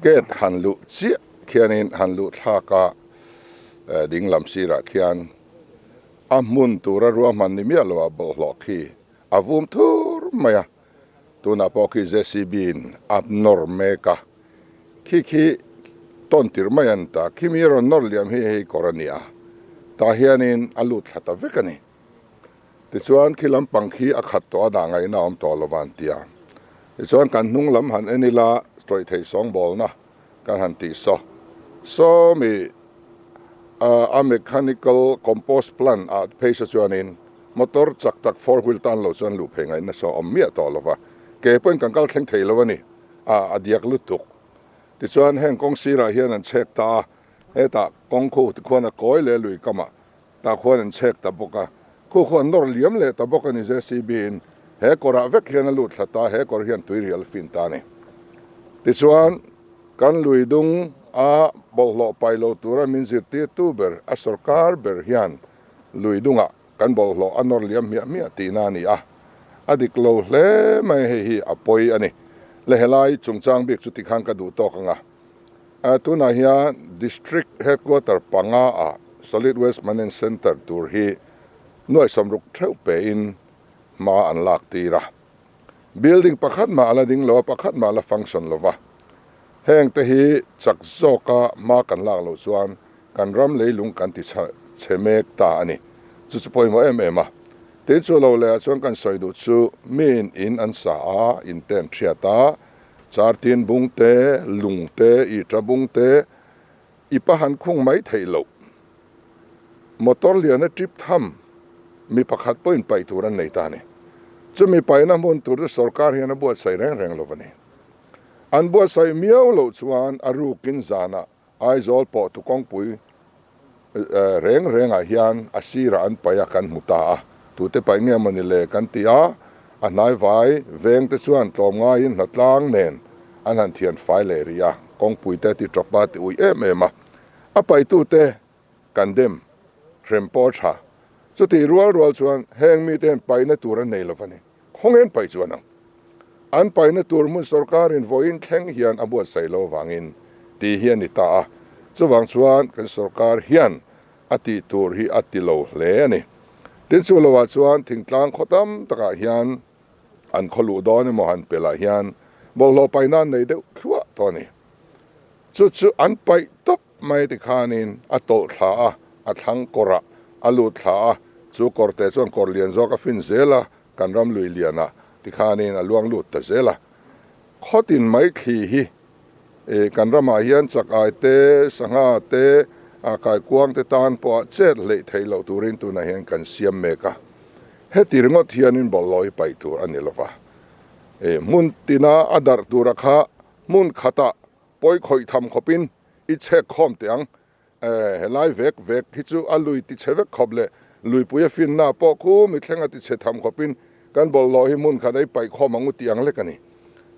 Gate han luh chiah khianin han luh thlak a ding lam sirah khian a hmun tura ruahman ni miah loah bawlhhlawh khi a vum thur mai a, tunah pawh khi JCB in a nawr mek a, khi khi tawn tirh mai a ni ta, khimi a rawn nawr liam hi hei kawr a ni a, tah hianin a lut thla ta vek a ni. Tichuan khi lampang khi a khat tawh a dah ngaihna a awm tawh lo van tia. Tichuan kan hnung lam han en ila tawih thei sawngbawlna kan han tih saw. Saw mi a mechanical compost plant ah phei saw chuanin motor chak tak four wheel tan lo chuan luh phei ngaihna saw awm miah tawh lo va. Ke pawhin kan kal thleng thei lo a ni. A a diak lutuk. Tichuan heng kawng sirah hian an chhek ta a, hetah kawng khu tikhuan a kawi leh lui kamah Tah khuan an chhek ta bawk a, khu khu an nawr liam leh ta bawk a ni JCB in he kawrah vek hian a lut thla ta, he kawr hian tui rial fin ta a ni. Tichuan, kan lui dung a bawlhhlawh pai lo tura min zirtirtu ber a sorkar ber hian lui dungah kan bawlhhlawh a nawr liam hmiah hmiah tihna a ni a, a dik lo hle mai hei hi a pawi a ni. Le helai chungchang bik chu tikhan ka duh tawk ang a. Tunah hian District Headquarter panga ah Solid Waste Management Centre tur hi nuai sawmruk theuh pein hma an lak tir a. Building pakhat mah a la ding lo a, pakhat mah a la function lo va. Heng te hi chak zawka hma kan lak loh chuan kan ram leilung kan ti chhe mek ta a ni. Chu chu pawimawh em em a. Tin chu lo leh ah chuan kan sawi duh chu miin in an sa a, in te an thiat a, Chartin bung te, lung te, i ta bung te, i pa han khung mai theih loh. Motor liana trip tham mi pakhat pawhin paih tur an nei ta a ni. Chumi paihna hmun tur chu sorkar hian a buatsaih reng reng lo a ni. An buatsaih miau loh chuan a rukin zanah Aizawl pawh tu kawngpui reng rengah hian a sirah an paih a kan hmu ta a, tute paih nge mawni le kan ti a, a hnaivai veng te chuan tlawmngaiin hnatlang nen an han thian fai leh rih a, kawngpui te ti tawp a ti ui em em a, a paihtute kan dem hrem pawh a tha. Chutih rual rual chuan heng mite hian paihna tur an nei lo va ni. Khawngen paih chuan ang. An paihna tur hmun sorkarin vawiin thleng hian a buatsaih lo avangin tih hi a ni ta a. Chuvang chuan kan sorkar hian a tih tur hi a ti lo hle a ni. Tin chu lovah chuan thingtlang khaw tam takah hian an khaw luh dawn emaw han pelh ah hian bawlhhlawh paihna an nei deuh thluah tawh a ni. Chu chu an paih tawp mai tikhanin a tawlh thla a, a thlang kawrah a lut thla a, chu kawr te chuan kawr lian zawk a fin zel a, kan ram lui lianah tikhanin a luang lut ta zel a. Khawtin mai thli hi kan ramah hian chakai te, sangha te, kaikuang te tan pawha chet hleih theih loh turin tunah hian kan siam mek a. Heti ringawt hianin bawlhhlawh hi paih tur a ni lova. Hmun tina a darh tura kha hmun khatah pawi khawih tham khawpin i chhek khawm teh ang. Helai vek vek hi chu a lui ti chhe vek khawp leh luipui a finna pawh khu mithleng a ti chhe tham khawpin kan bawlhhlawh hi hmun khat a i paih khawm ang u tih ang lek a ni.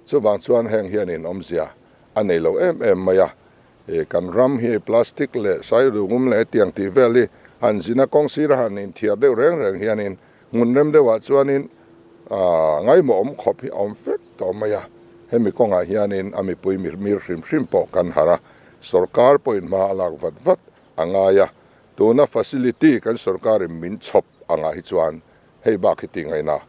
Chuvang chuan heng hianin awmzia a nei lo em em mai a. Kan ram hi plastic leh sairungum leh hetiang tih vel hi han zina kawng sira han inthiar deuh reng reng hianin Hmun rem deuhah chuanin ngaimawh awm khawp hi a awm fek tawh mai a, hemi kawngah hianin a mipui mirmir hrim hrim pawh kan harh a, sorkar pawhin hma a lak vat vat a ngai a, tuna facility kan sorkarin min chhawp angah hi chuan hei bak hi tih ngaihna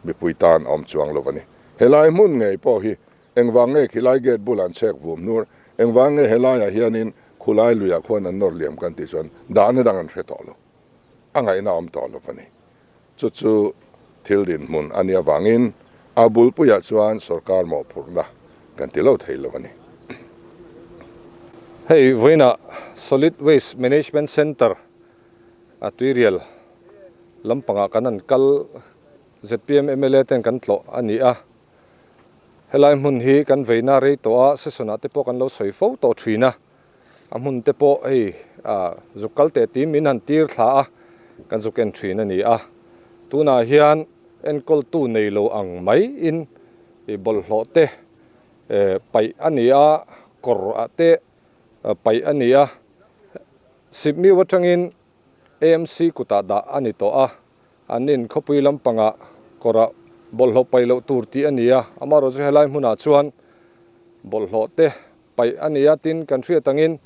mipui tan a awm chuang lo a ni. Helai hmun ngei pawh hi engvang nge khilai gate bulah an chhek vum hnur, engvang nge helaiah hianin khulai luiah khuan an nawr liam kan tih chuan dahna dang an hre tawh lo. A ngaihna awm tawh lo a ni. Chu chu thil dinhmun a nih avangin a bulpuiah chuan sorkar mawhphurhna kan ti lo thei lo a ni. Hei vawiinah Solid Waste Management Centre a tuirial lampangah kan han kal zpm mla ten kan tlawh a ni a. Helai hmun hi kan veina rei tawh a, session ah te pawh kan lo sawi fo tawh thin a. A hmun te pawh hei zuk kal teh tih min han tir thla a, kan zuk en thin a ni a. Tunah hian enkawltu nei lo ang mai in i bawlhhlawh te paih a ni a, kawr ah te paih a ni a. Sipmiu atangin AMC kutah dah a ni tawh a, an in khawpui lampangah kawrah bawlhhlawh paih loh tur tih a ni a. Amaherawhchu helai hmunah chuan bawlhhlawh te. paih a ni a, tin kan hriat angin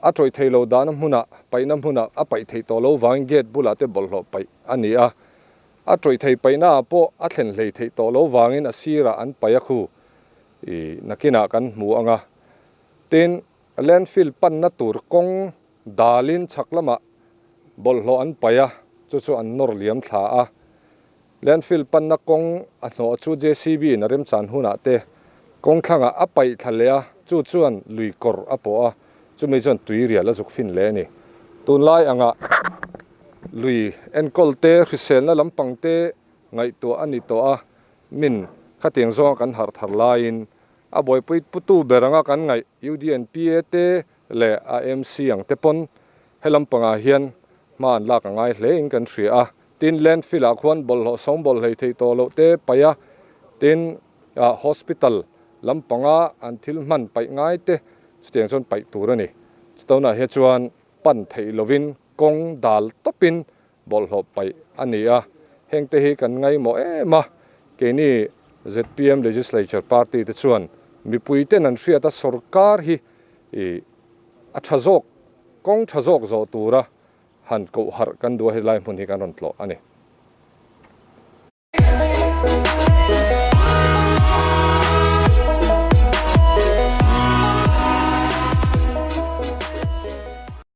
a tawih thei lo dahna hmunah, paihna hmunah a paih theih tawh lo vangin gate bulah te bawlhhlawh paih a ni a. A tawih thei paihnaah pawh a thlen hlei theih tawh lo vangin a sirah an paih a khu i nakinah kan hmu ang a. Tin, landfill panna tur kawng dalin chhak lamah bawlhhlawh an paih a, chu chu an nawr liam thla a. Landfill panna kawng a hnawh chu JCB in a remchan hunah te kawng thlangah a paih thla leh a, chu chuan lui kawr a pawh a, chumi chuan tui rial a zuk fin leh a ni. Tunlai angah lui enkawl te, hriselna lampang te ngaihtuah a ni tawh a, min khatiang zawnga kan harh thar laiin a buaipui putu ber anga kan ngaih UDNPA te leh a MC ang te pawn he lampangah hian hma an lak a ngai hle in kan hria a. Tin, landfill ah khuan bawlhhlawh sawngbawl hlei theih tawh loh te paih a, tin, hospital lampanga an thil hman paih ngai te chutiang chuan paih tur a ni. Chutawna hi chuan pan theih lovin kawng dal tawpin bawlhhlawh paih a ni a, hengte hi kan ngaimawh em a, keini zpm Legislature Party te chuan mipuiten an hriat a sorkar hi a tha zawk, kawng tha zawk zawh tura han koh harh kan duh a, helai hmun hi kan rawn tlawh a ni.